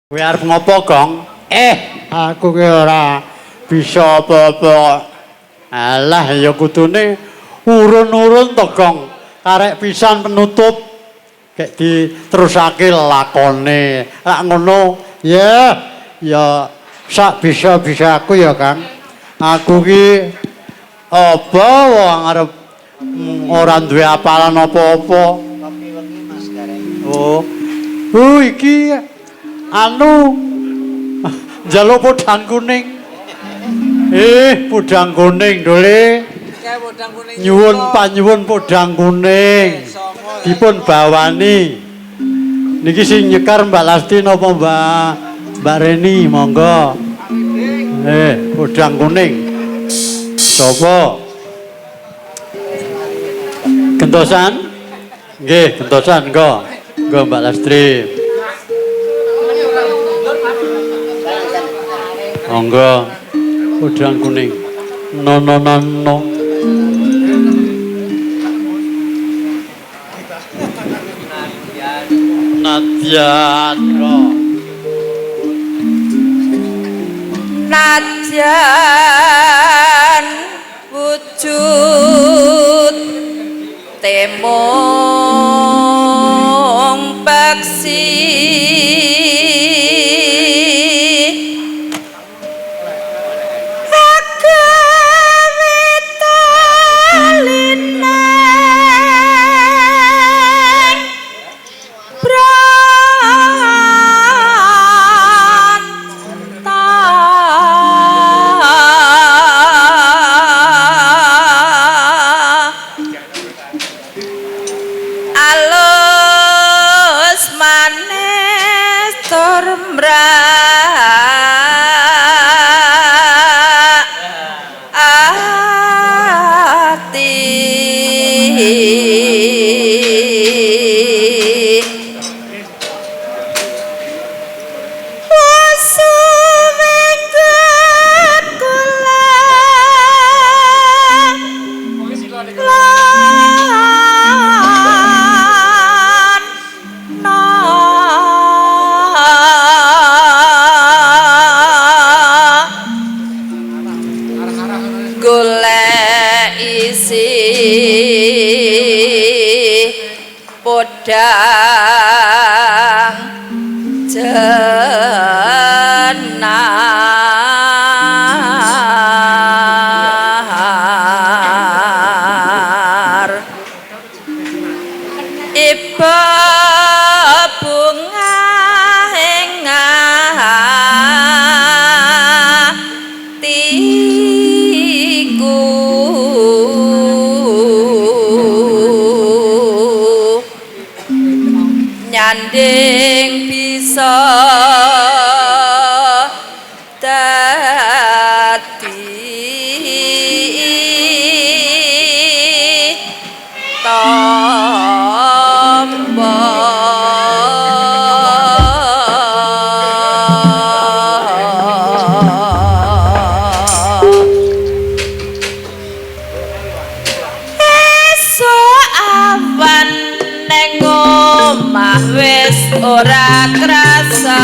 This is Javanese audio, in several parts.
Kowe arep ngopo, Gong? Aku ki ora bisa apa-apa. Alah ya kudune urun-urun to, Gong. Karek pisan penutup gek diterusake lakone. Lak ngono, ya ya sak bisa-bisa aku ya, Kang. Aku ki apa wong arep ora duwe apalan apa-apa. Kopi wengi Mas Gareng. Oh. Iki anu njaluk podang kuning. Podang kuning dole. Podang kuning. Nyuwun panyuwun podang kuning. Dipun bawani. Niki sing nyekar Mbak Lasti napa Mbak Reni, monggo. Podang kuning. Sapa? Gentosan? Nggih, gentosan engko. Engko Mbak Lastri. Monggo. Podang kuning. No no no no. Nadyan. Nadyan wujud temung peksi podang jenar iba bunga ing atiku nyanding bisa dadi tombo. Esuk awan neng omah wis ora krasa.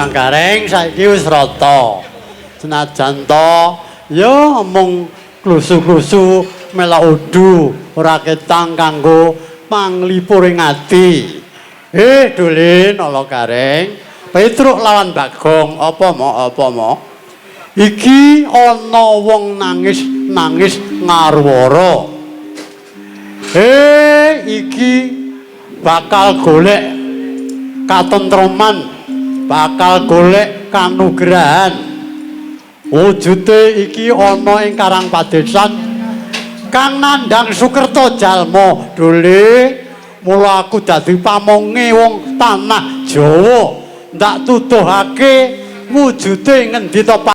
Kang Gareng saiki wis rata. Senajan to ya mung klusu-klusu melok udu ora ketang kanggo panglipuring ati. Dolin ala Gareng, Petruk lawan Bagong apa mo apa mo? Iki ana wong nangis-nangis ngarwara. Iki bakal golek katentreman, bakal golek kanugrahan. Wujude iki ana ing Karang Padesan kang nandhang Sukerta jalma. Dole, mula aku dadi pamonge wong tanah Jawa, ndak tuduhake wujude ngendi to Pak?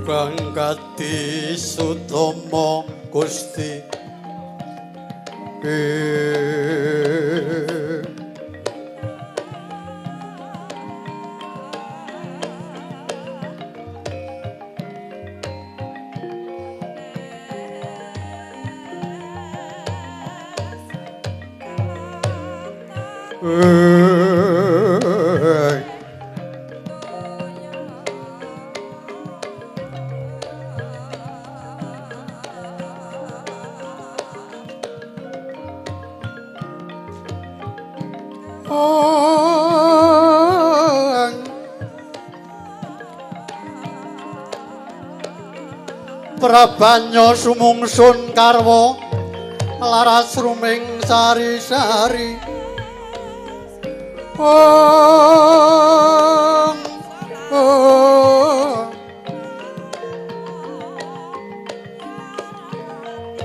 Gangkati Sutomo Gusti Prabanyo sumungsun karwa laras ruming sari-sari. Ong ong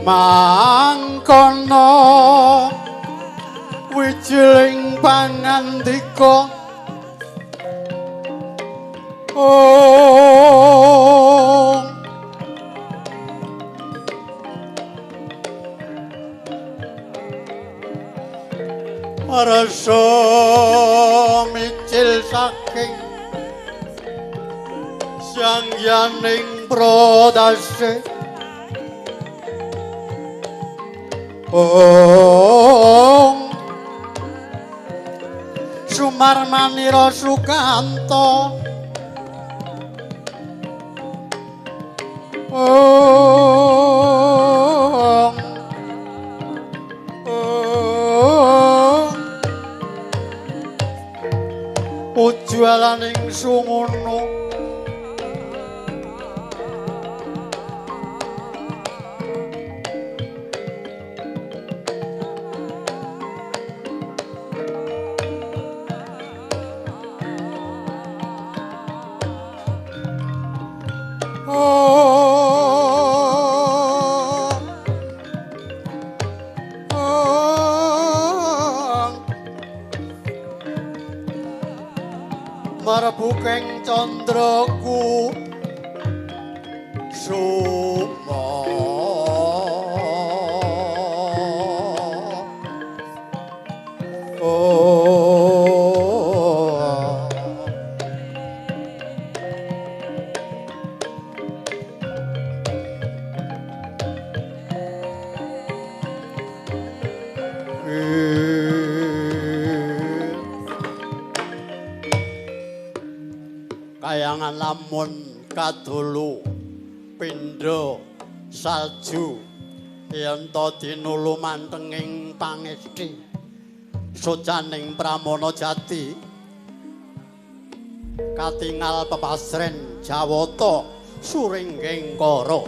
mangkono wijiling pangandika. Ong rasa micil saking sangyaning prodase. Ong Sumarmanira Sukanta. Ong ong ujwalaning sumunu Marbukeng candraku suma. Oh. Kayangan lamun kadulu pindha salju yen to dinulu mantenging pangesti socaning Pramana Jati katingal pepasren Jawata suringging kara.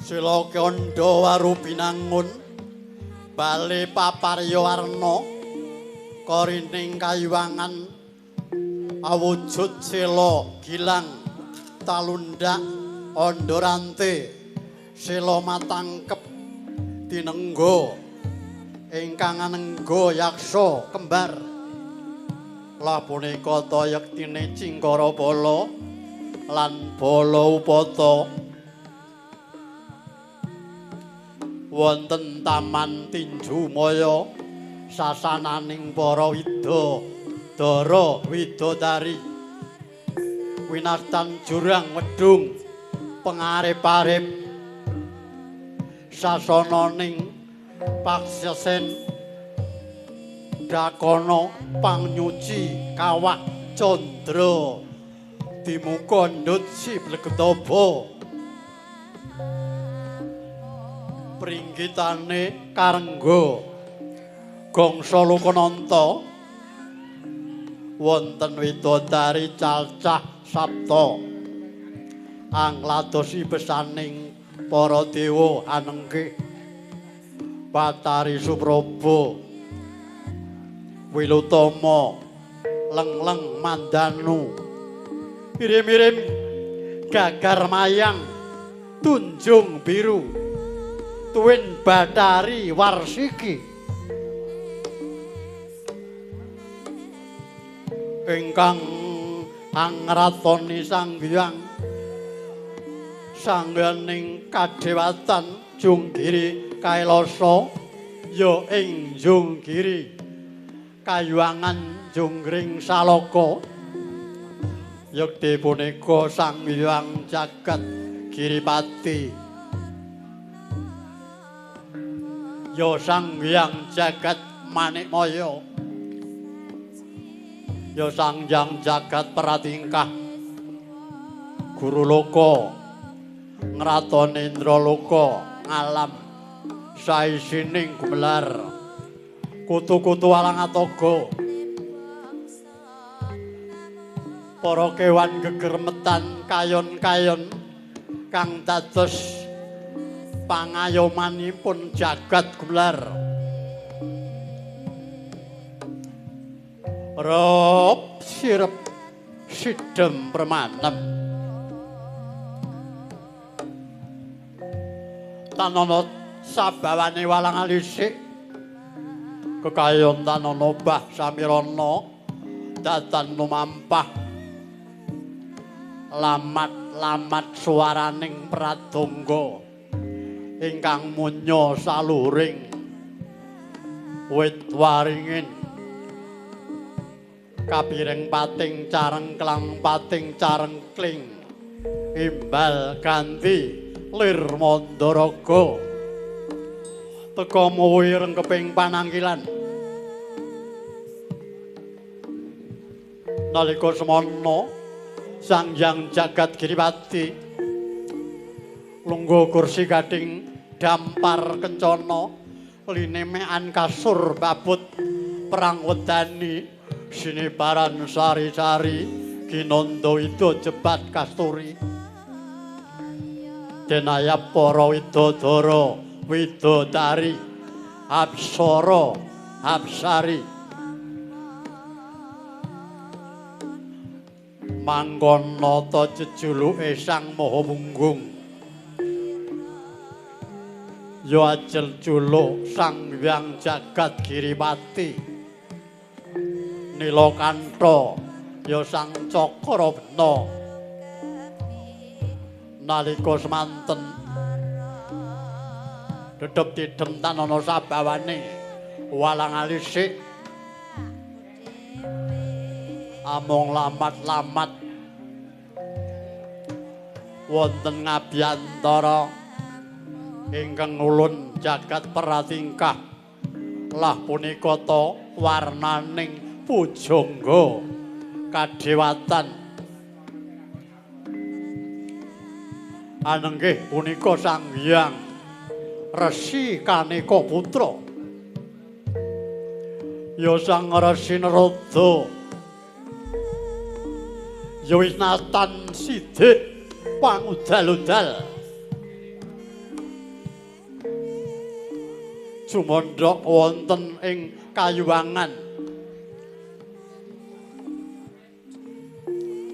Sila kandha waru binangun bale paparya warna korining kayuwangan awujud sela gilang talundak andharante sela matangkep tinengga ingkang anengga yaksa kembar. Lah punika ta yektine Cingkara Bala lan Bala Upata wonten Taman Tinju Maya sasananing para widodara widodari winastan jurang wedhung pengarep-arep sasananing paksesen dakana pangnyuci kawah candra dimuka ndut si blegedaba pringgitane karengga gangsa lokananta wonten widodari cacah sapta angladosi besaning para dewa anengke Batari Supraba Wilutama lengleng mandanu irim-irim gagar mayang tunjung biru tuwin Batari Warsiki ingkang angratoni Sang Hyang sangganing kadewatan Junggiri Kailasa ya ing Junggiri kayuwangan Junggring Salaka yekti punika Sang Hyang Jagat Giripati ya Sang Hyang Jagat Manikmaya ya Sang Hyang Jagat Pratingkah Guru Loka ngratone Indraloka ngalam saisining gumelar kutu-kutu alangatoga para kewan gegermetan kayon-kayon kang dados pangayomanipun jagat gumelar. Rop sirep sidem permanem tanana sabawane walang alisik kekayon tanana bah samirana datan lumampah lamat-lamat suaraning pradonga ingkang munya saluring wit waringin kapireng pating carengklang pating carengkling imbal ganti lir mandaraga teka muwi rengkeping panangkilan. Nalika semana Sang Hyang Jagat Giripati lungguh kursi gading dampar kencana linemean kasur babut perang wedani sinibaran sari-sari ginanda wida jebat kasturi denayap para widodara widodari apsara apsari manggon nata jejuluke Sang Maha Punggung ya ajel juluk Sang Hyang Jagat Giripati Nilakantha ya Sang Cakrabena nalika semanten dedep tidem tanana sabawane walang alisik among lamat-lamat wonten ngabiyantara ingkang ngulun jagat pratingkah lah punika ta warnaning pujangga kadewatan anenggih punika Sang Hyang Resi Kaneka Putra ya Sang Resi Narada ya wis natan sidik pangudal-udal Sumandhak wonten ing kayuwangan.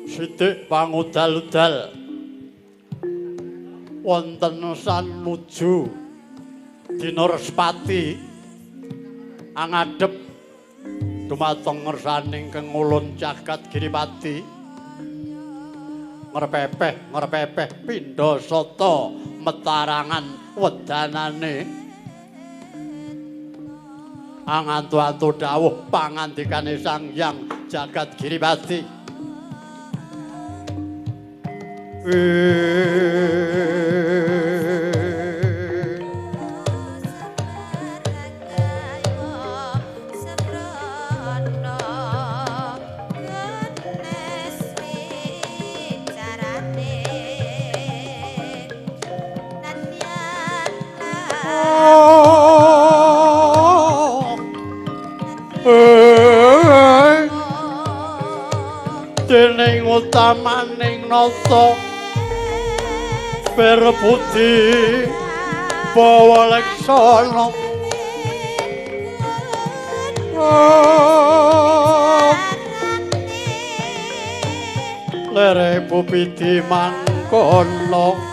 Sithik pangudal-udal wonten sanuju dina Respati angadhep dumateng ngersaning kengulun jagat Giripati. Ngrepepeh ngrepepeh pindha sata metarangan wedanane. Angantu-antu dawuh pangandikane Sang Hyang Jagat Giripati. Dening utamaning nata berbudi bawa leksana lere bupiti mangkono.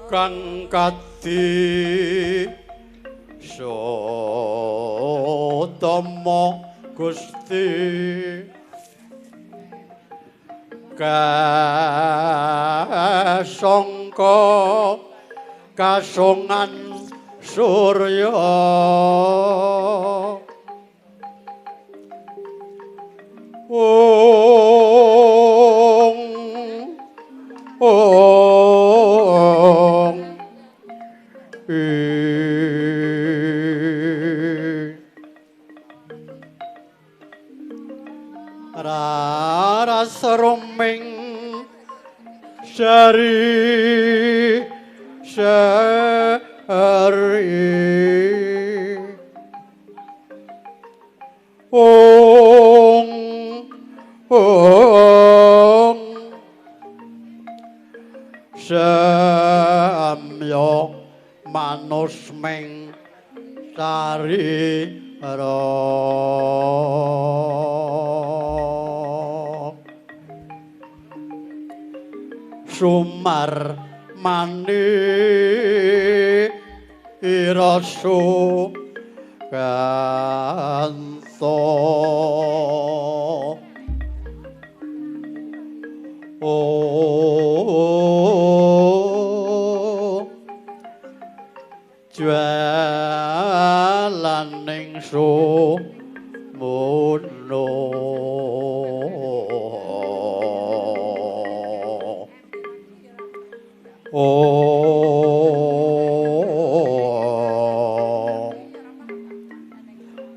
Kang kadi sotama Gusti kasangka kasongan surya ong ong raras ruming sari sari ong ong samya manus ming sarira sumar mani irasu kanto jalaning sumuno ong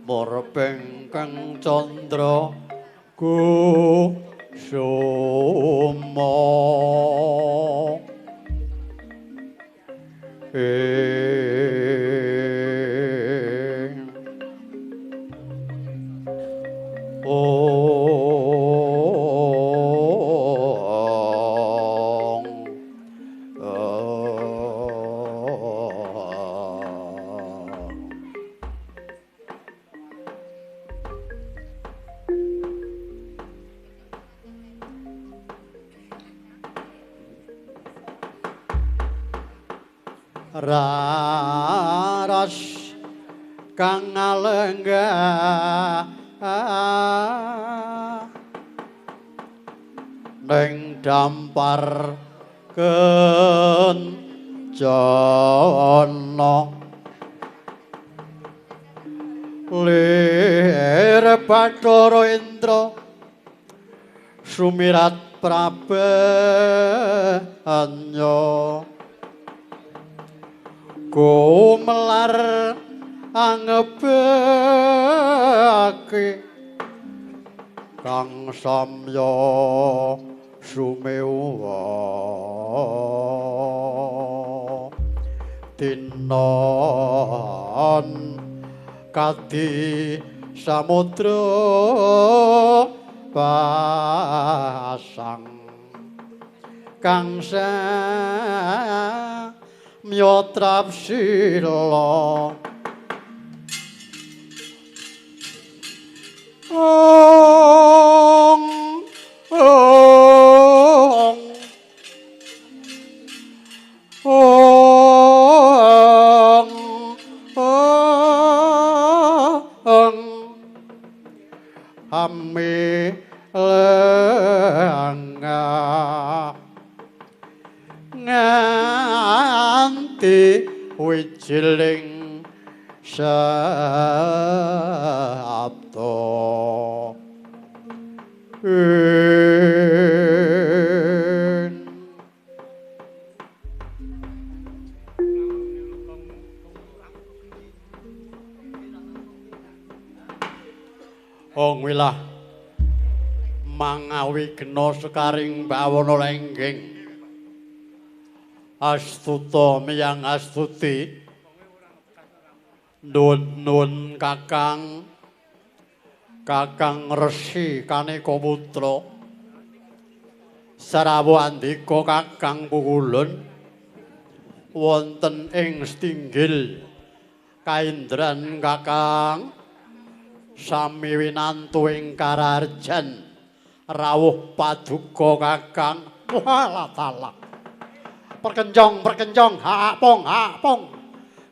murbeng kang candra kusuma ong raras kang alenggah ning dampar kencana lir Bathara Indra sumirat prabanya gumelar angebake kang samya Sumewa tinon kadi samudra pasang kang samya trapsila ong ong ong ong ame lenga nganti wijiling sabda Ong wilah mangawigna sekaring bawana lenggeng astuta miyang astuti nuwun kakang kakang Resi Kaneka Putra sarawuh andika kakang pukulun wonten ing stinggil kaindran kakang sami winantu ing kararjan rawuh paduka kakang. Walah talah perkencong perkencong hapong hapong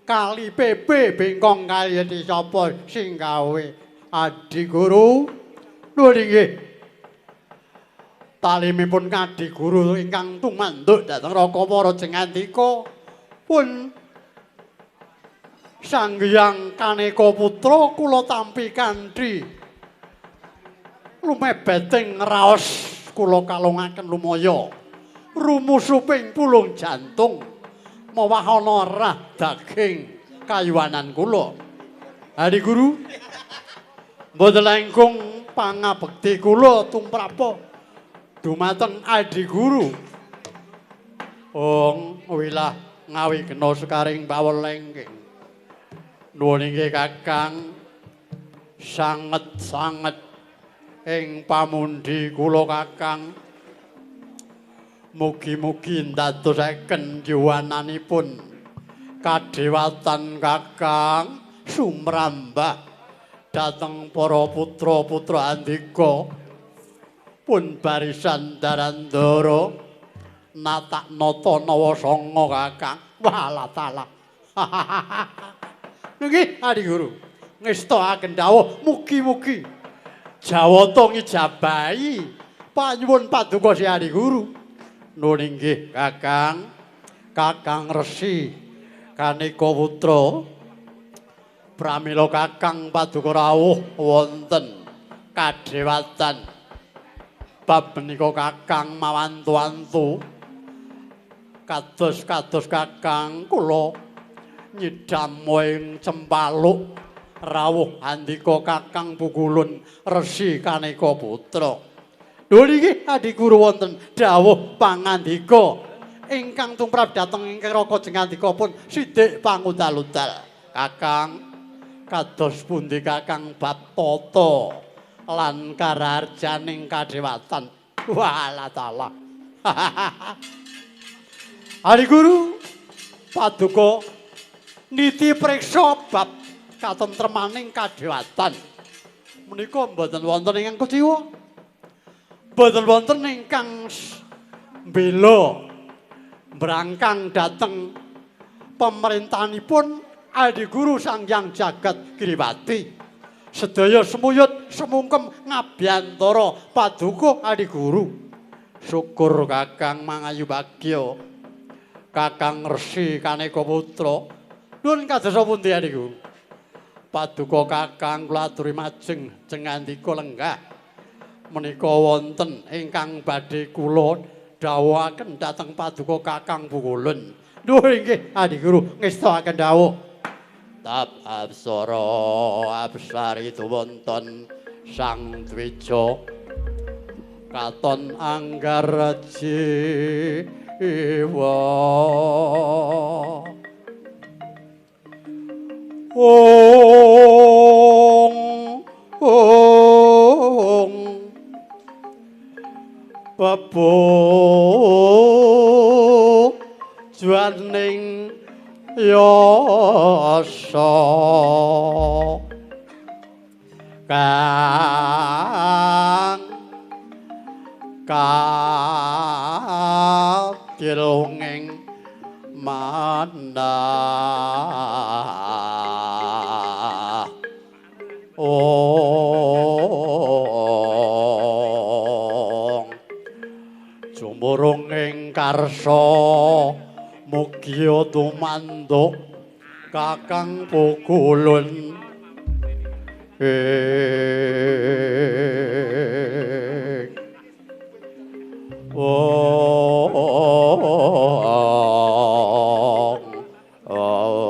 kali PP bengkong kali sapa sing gawe adi guru. Nuwun inggih talimipun adi guru ingkang tumanduk dhateng Raka para jengandika pun Sang Hyang Kaneka Putra kula tampi kanthi lumebeting raos kula kalungaken lumaya rumusuping pulung jantung mawah ana rah daging kayuwanan kula. Adi guru mboten langkung pangabekti kula tumrapa dumateng adi guru. Ong wilah ngawigna sekaring bawon lenggeng. Nuwun inggih kakang sanget-sanget ing pamundi kula kakang. Mugi-mugi ndadosaken yuwananipun kadewatan kakang sumrambah dhateng para putra-putra andika pun barisan darandara natak nata nawa sanga kakang. Walah talah. Nggih adi guru ngestakaken dawuh mugi-mugi jawata ngijabahi panyuwun paduka si adi guru. Nuwun inggih kakang kakang Resi Kaneka Putra pramila kakang paduka rawuh wonten kadewatan bab menika kakang mawantu-wantu kados-kados kakang kula nyidam ing cempaluk rawuh andika kakang pukulun Resi Kaneka Putra. Nuwun inggih adi guru wonten dawuh pangandika ingkang tumrap dhateng ingkang Raka Jengandika pun sidik pangudal-udal. Kakang kados pundi kakang bab tata lan kararjaning kadewatan. Walah talah. Adi guru paduka niti priksa bab katentremaning kadewatan menika mboten wonten ingkang kuciwa, mboten wonten ingkang mbela mbrangkang dhateng pemerintahanipun adi guru Sang Hyang Jagat Giriwati. Sedaya semuyut semungkem ngabyantara paduka adi guru. Syukur kakang mangayu bagya kakang Resi Kaneka Putra. Nuwun kadosa pundi adi guru? Paduka kakang kula aturi majeng jengandika lenggah menika wonten ingkang badhe kula dawuhaken dhateng paduka kakang pukulun. Nuwun inggih adi guru ngestakaken dawuh. Tap apsara apsari tuwonten sang dwija Katon anggar jiwa. Ong ong bebo juaning yasa kang kadilunging manah. Ong jumurung ing karsa mugia tumanduk kakang pukulun ing ong ong.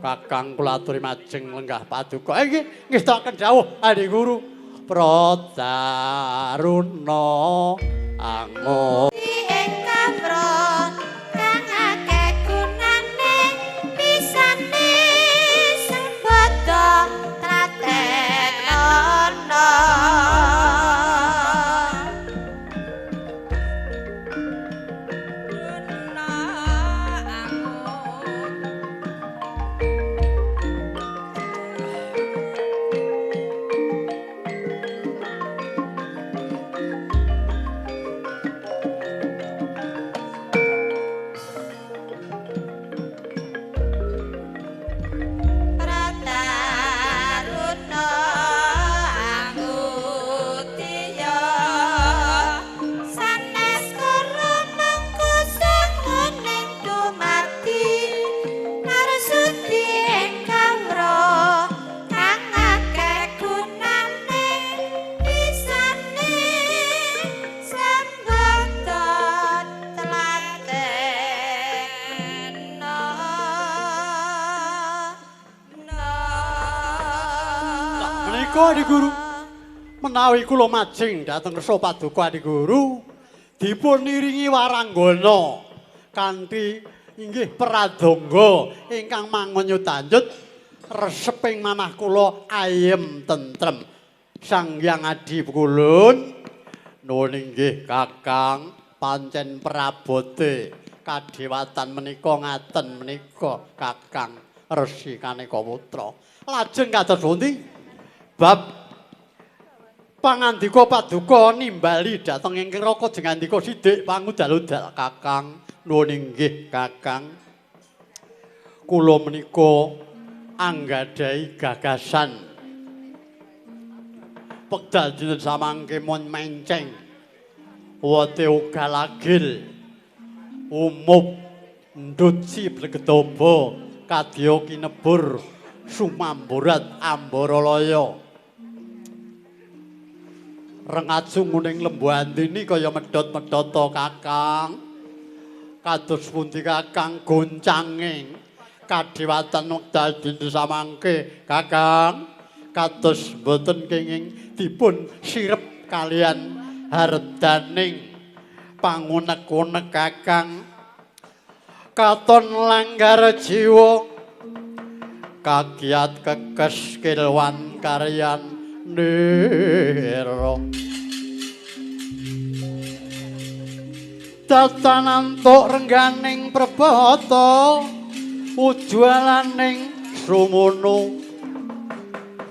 Kakang kula aturi majeng lenggah paduka. Nggih, ngestakaken dawuh Adi Guru. Prataruna ango ing kawruh kang akeh gunane pisane sembada tratenono. Prataruna angutiya sanes kara mengko sanguning dumadi marsudi ing kawruh kang akeh gunane pisane sembada tlateno. Menika Adi Guru, menawi kula majeng dhateng kersa paduka Adi Guru dipun iringi waranggana kanthi inggih pradangga ingkang mangunyut-anjut reseping manah kula ayem tentrem. Sang Hyang Adi Pukulun nuwun inggih Kakang, pancen prabote kadewatan menika ngaten menika Kakang Resi Kaneka Putra. Lajeng kados pundi bab pangandika paduka nimbali dhateng ing Raka jengandika sidik pangudal-udal Kakang. Nuwun inggih Kakang, kula menika anggadhahi gagasan wekdal dinten samangke mon menceng wote ugal agil umup ndut si blegedaba kadya kinebur sumamburat ambaralaya rengat sunguning lembu andini kaya medhot-medhota Kakang. Kados pundi Kakang goncanging kadewatan wekdal dinten samangke Kakang, kados mboten kenging dipun sirep kalian hardaning pangunek-unek Kakang. Katon langgar jiwa kagiat kekes kilwan karyan nira tatanantuk rengganing prebata ujualaning sumunu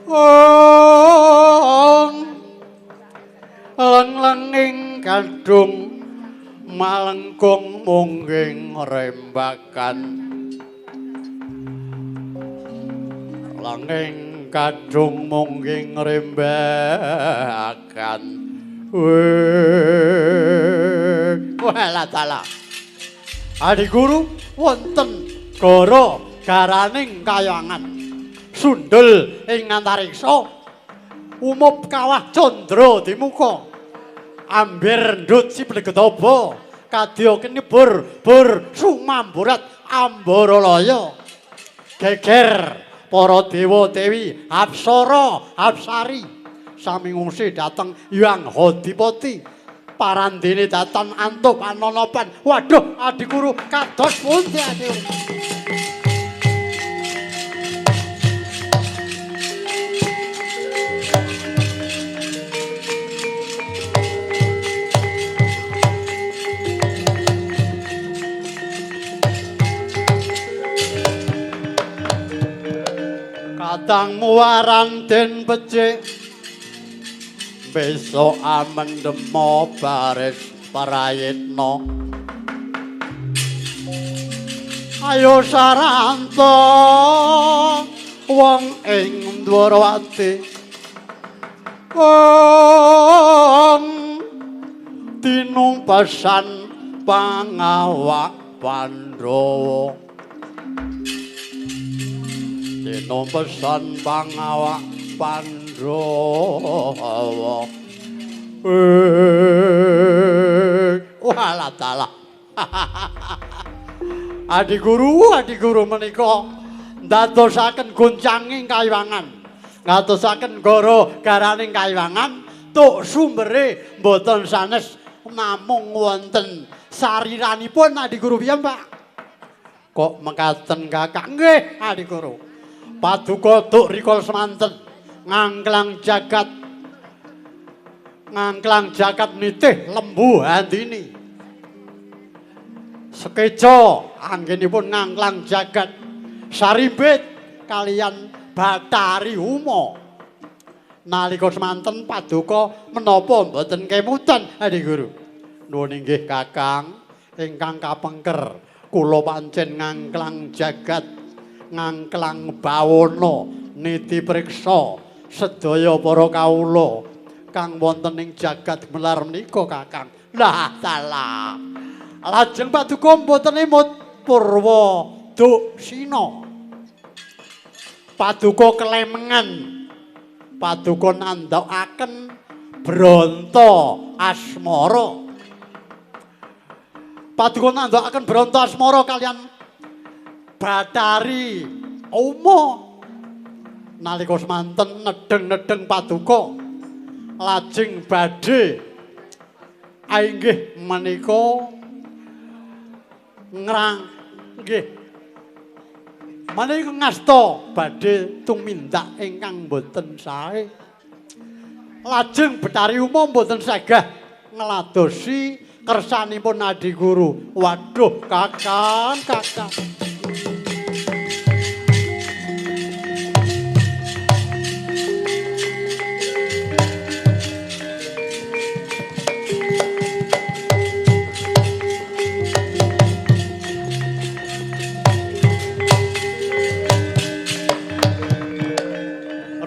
ong leng-lenging kadung malengkung mungging rembakan langing kadung mungging rembakan. Walah dalah Adi Guru wonten gara garaning kayangan sundel ing antariksa umup kawah candra dimuka ambir ndut si blegedaba kadya kinebur bur sumamburat ambaralaya geger Para dewa dewi, apsara, apsari sami ngungsi dhateng Hyang Hadipati. Parandene datan antuk panonopan. Waduh, Adiguru kados pundi Adiguru? Kadang muaran den becik besok amendemo baris parayitna. Ayo saranta wong ing Dwarawati wong tinumpasan pangawak Pandhawa. Tinumpasan pangawak Pandhawa. Walah dalah. Adiguru, adiguru menika ndadosaken goncanging kaywangan. Ndadosaken gara garaning kaywangan tuk sumbere mboten sanes namung wonten sariranipun adiguru piyambak. Kok mekaten Kakang? Nggih, adiguru. Paduka duk rikala semanten ngangklang jagat. Ngangklang jagat nitih lembu handini. Sekeca anggenipun ngangklang jagat sarimbit kalian Bathari Uma. Nalika semanten paduka menapa mboten kemutan Adiguru? Nuwun inggih Kakang ingkang kapengker kula pancen ngangklang jagat, ngangklang bawana niti priksa sedaya para kawula kang wonten ing jagat gemelar menika Kakang. Lah dalah. Lajeng paduka mboten emut purwa duksina. Paduka kelemengan. Paduka nandhakaken bronto asmara. Paduka nandhakaken bronto asmara kalian Bathari Uma. Nalika semanten nedheng-nedheng paduka lajeng badhe inggih menika ngrang nggih menika ngasta badhe tumindak ingkang boten sae. Lajeng Bathari Uma mboten sagah ngladosi kersanipun Adiguru. Waduh Kakang, Kakang.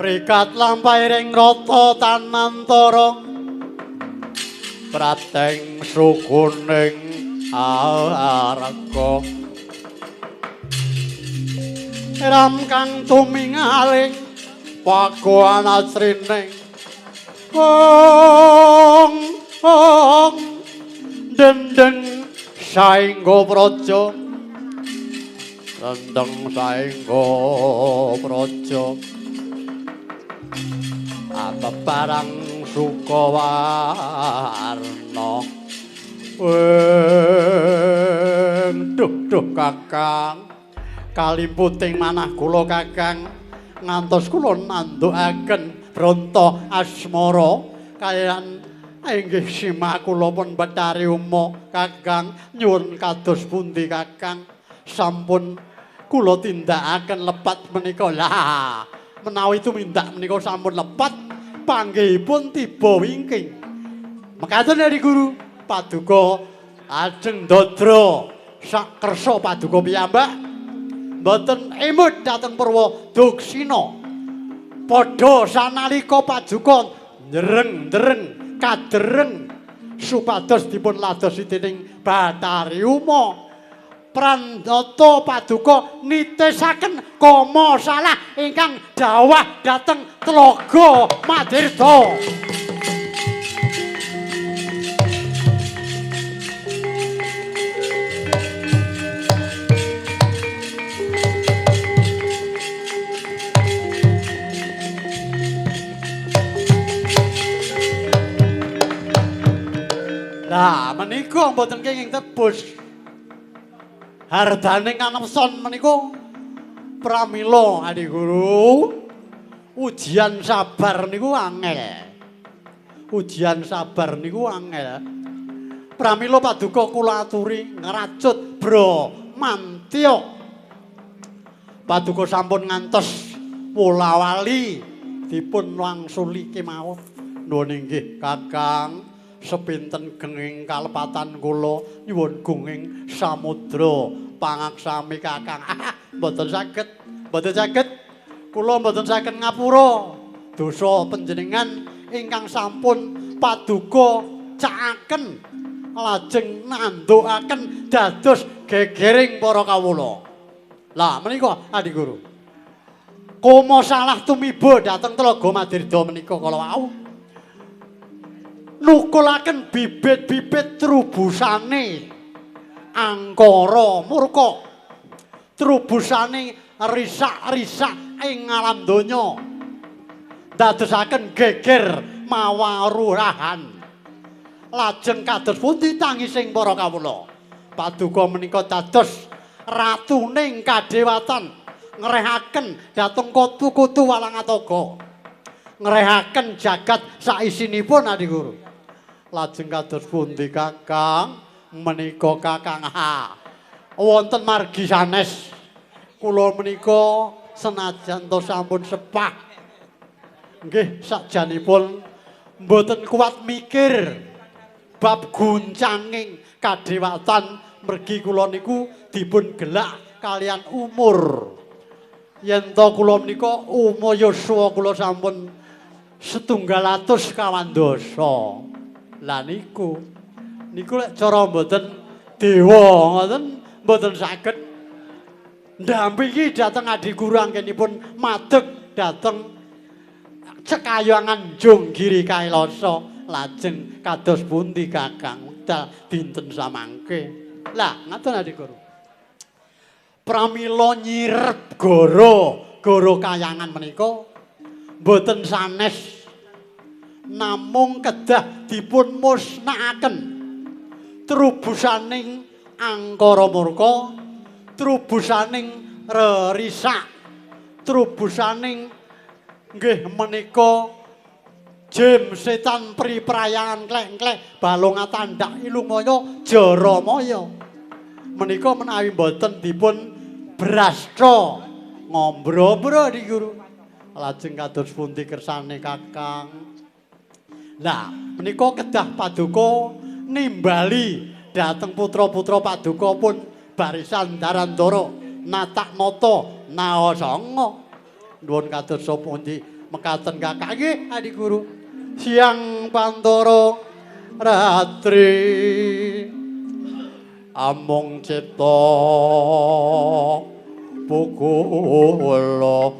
Rikat lampahe ring rata tanantara prateng sukuning arga ram kang tumingaling pagoan asrining ong ong dendeng saengga praja dendeng saengga praja apa barang sukawarna. Duh duh Kakang, kalimputing manah kula Kakang ngantos kula nandhukaken bronto asmara kaliyan inggih sima kula pun Bathari Uma. Kakang nyuwun kados pundi Kakang? Sampun kula tindakaken lepat menika. Lah menawi tumindak menika sampun lepat panggihipun tiba wingking. Mekaten Adiguru, paduka ajeng ndadra sak kersa paduka piyambak mboten emut dhateng Purwa Duksina. Padha sanalika paduka ndereng-ndereng kadereng supados dipun ladosi dening Bathari Uma. Prandata paduka nitisaken kama salah ingkang dawah dhateng Tlaga Madirda. Lah menika mboten kenging tebus. Hardaning kanepson menika pramila Adi Guru, ujian sabar niku angel. Ujian sabar niku angel. Pramila paduka kula aturi ngracut Bramantya. Paduka sampun ngantos wolawali dipun wangsuli kemawon. Nuwun inggih Kakang, sepinten genging kalepatan kula nyuwun gunging samudra pangaksami Kakang. Mboten saged, mboten saged. Kula mboten saged ngapura dosa panjenengan ingkang sampun paduka cakaken lajeng nandukaken dados gegering para kawula. Lah menika Adi Guru. Koma salah tumiba dhateng Tlaga Madirda menika kala wau. Nukulaken bibit-bibit trubusane angkara murka. Trubusane risak-risak ing alam donya. Dadosaken geger mawarurahan. Lajeng kados pundi tangising para kawula? Paduka menika dados ratuning kadewatan, ngrehaken dhateng kutu-kutu Walangatoga. Ngrehaken jagat saisinipun Adi Guru. Lajeng kados pundi Kakang? Menika Kakang ha. Wonten margi sanes. Kula menika senajan to sampun sepah. Nggih sakjanipun mboten kuat mikir bab guncanging kadewatan mergi kula niku dipun gelak kalian umur. Yen to kula menika umur yuswa kula sampun 724. Lah niku niku lek cara mboten dewa ngoten mboten saged ndampingi dhateng Adi Guru anggenipun madeg dhateng cekayangan Jung Giri Kailasa. Lajeng kados pundi Kakang wekdal dinten samangke. Lah ngaten Adi Guru. Pramila nyirep goro goro kayangan menika mboten sanes namung kedah dipun musnakaken trubusaning angkara murka, trubusaning rerisak, trubusaning nggih menika jim setan priprayangan klek-klek balung atandak ilumaya jaramaya. Menika menawi mboten dipun brasta ngombro-mbro Adi Guru. Lajeng kados pundi kersane Kakang? Lah menika kedah paduka nimbali dhateng putra-putra paduka pun barisan Darandara natak nata naosanga. Nuwun kados pundi mekaten Kakang? Nggih Adi Guru. Siang pantara ratri amung cipta pukulon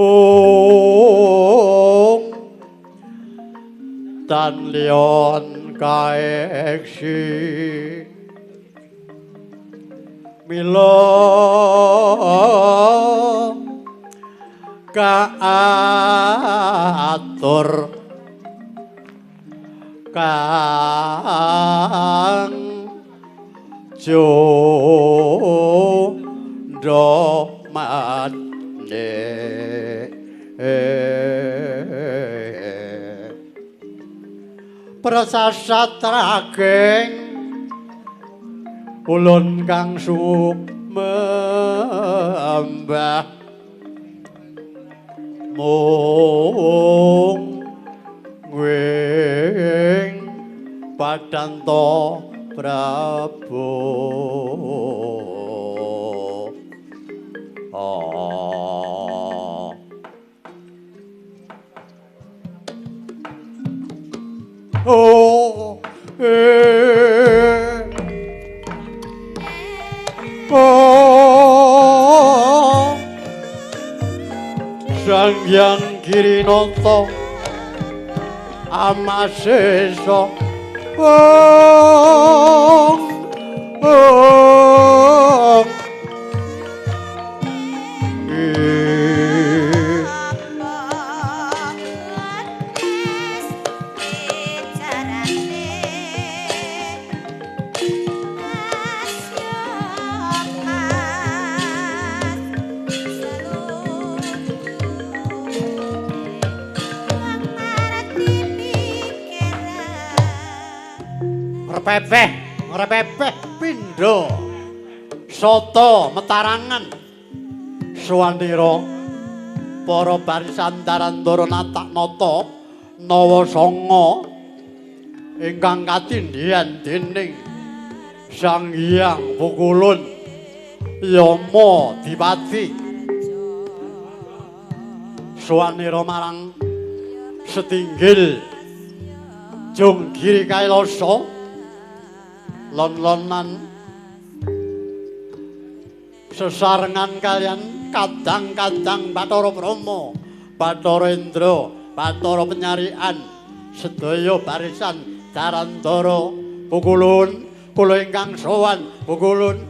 ung tan lion kaeksi mila kaatur kang jondo mane prasasat rageng ulun kang sumembah mung wing padanto Prabu. Oh. Oh. Eh. Oh. Sang Hyang Girinata Amasesa. Ong. Ong. Pepeh, ngrepepeh pindha. Sata metarangan. Suwanira para barisan Darandara natak nata nawa sanga ingkang katindhihan dening Sang Hyang Pukulun Yama Dipati. Suwanira marang setinggil Jung Giri Kailasa lon-lonan sesarengan kalian kadang-kadang Bathara Brahma, Bathara Indra, Bathara Penyarian, sedaya barisan Darandara Pukulun, kula ingkang sowan Pukulun.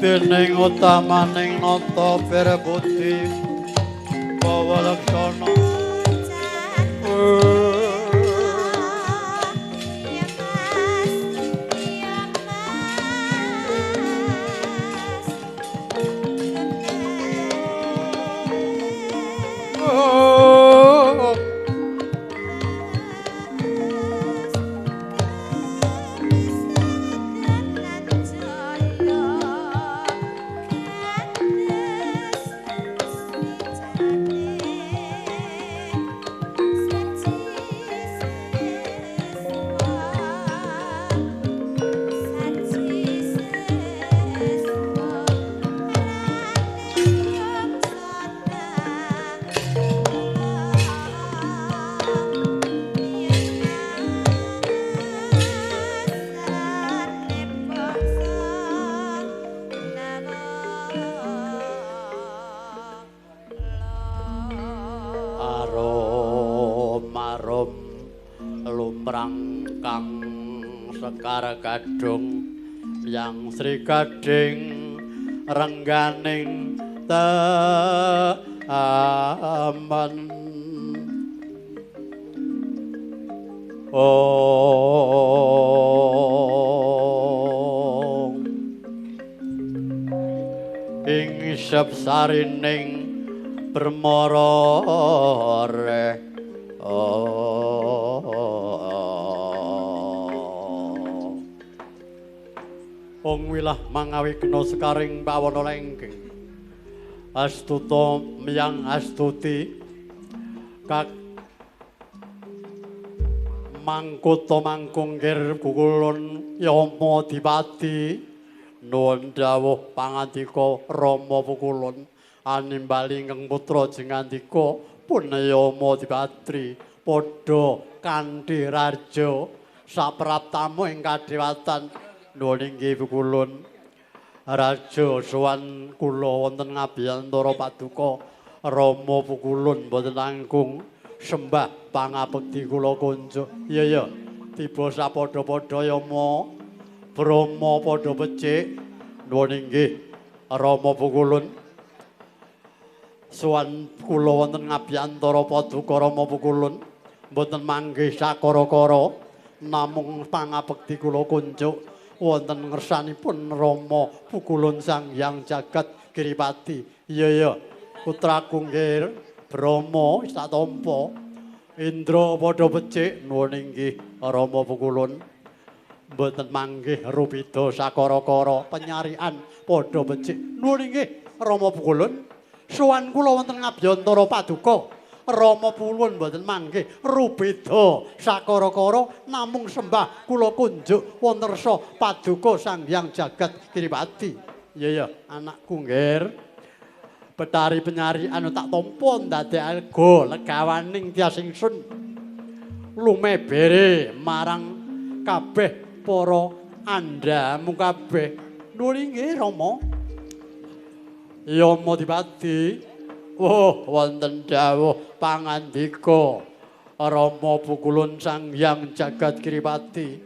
Dening utamaning nata pirbudi bawa laksana. Sekar gadung yang Sri Gading rengganing taman. Oh, ing sepsarining permara reh. Ong wilah mangawigna sekaring pawana lenggeng astuta miyang astuti kak mangkuta mangkunggir kukulun Yama Dipati. Nuwun dawuh pangandika Rama Pukulun animbali ingkang putra jengandika pun Yama Dipatri padha kanthi raja sapraptamu ing kadewatan. Nuwun inggih Pukulun raja sowan kula wonten ngabiyantara paduka Rama Pukulun mboten langkung sembah pangabekti kula kunjuk. Iya ya, tiba sapadha-padha Yama Brahma padha becik. Nuwun inggih Rama Pukulun sowan kula wonten ngabiyantara paduka Rama Pukulun mboten manggih sakara-kara namung pangabekti kula kunjuk wonten ngersanipun Rama Pukulun Sang Hyang Jagat Giripati. Iya ya, putraku nggih Brahma wis tak tampa. Indra padha becik. Nuwun inggih Rama Pukulun. Mboten manggih rupida sakara-kara penyarian padha becik. Nuwun inggih Rama Pukulun. Sowan kula wonten ngabyantara paduka. Rama Pukulun mboten manggih rupida sakara-kara namung sembah kula kunjuk wonten resa paduka Sang Hyang Jagat Kiripati. Iya ya, anakku nggir. Betari penyarian tak tampa ndadekake lega legawaning tias ingsun. Lumebere marang kabeh para andhamu kabeh. Nuwun inggih Rama. Yama Dipati. Oh, wonten dawuh pangandika Rama Pukulun Sang Hyang Jagat Kiripati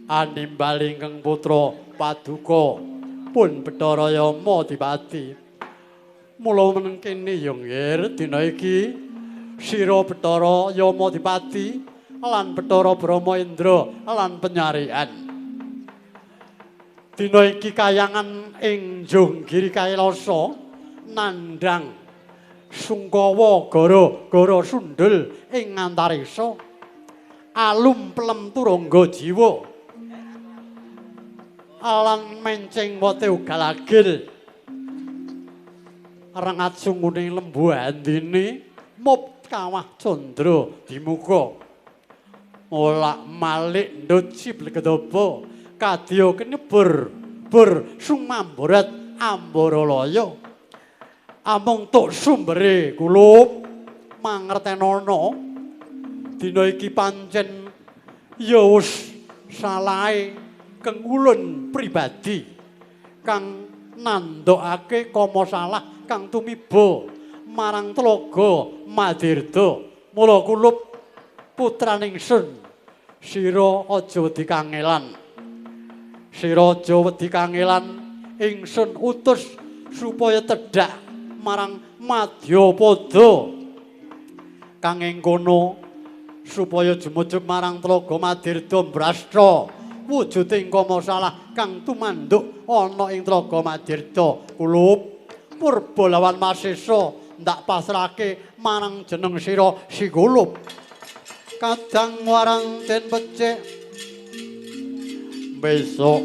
animbal ingkang putra paduka pun Bathara Yama Dipati. Mula meneng kene ya nggir dina iki sira Bathara Yama Dipati lan Bathara Brahma Indra lan penyarian. Dina iki kayangan ing Jonggiri Kailasa nandhang sungkawa gara-gara sundul ing antariksa alum plem turangga jiwa lan menceng wote ugal-agil rengat sungune lembu andine mup kawah candra dimuka olak malik ndut siblegedaba kadya kenyebur bur sumamborat ambaralaya. Amung tuk sumbere kulup mangertenono dina iki pancen ya wis salahe keng ulun pribadi kang nandhokake kama salah kang tumiba marang tlaga Madirda. Mula kulup putraning sun sira aja wedi kangelan. Sira aja wedi kangelan, ingsun utus supaya tedhak marang Madyapada kang ing kono supaya jumujug marang tlaga Madirda mbrasta wujuding kama salah kang tumanduk ana ing tlaga Madirda. Kulup purba lawan Masesa ndak pasrahke marang jeneng sira Si Kulup. Kadang warang den becik besok.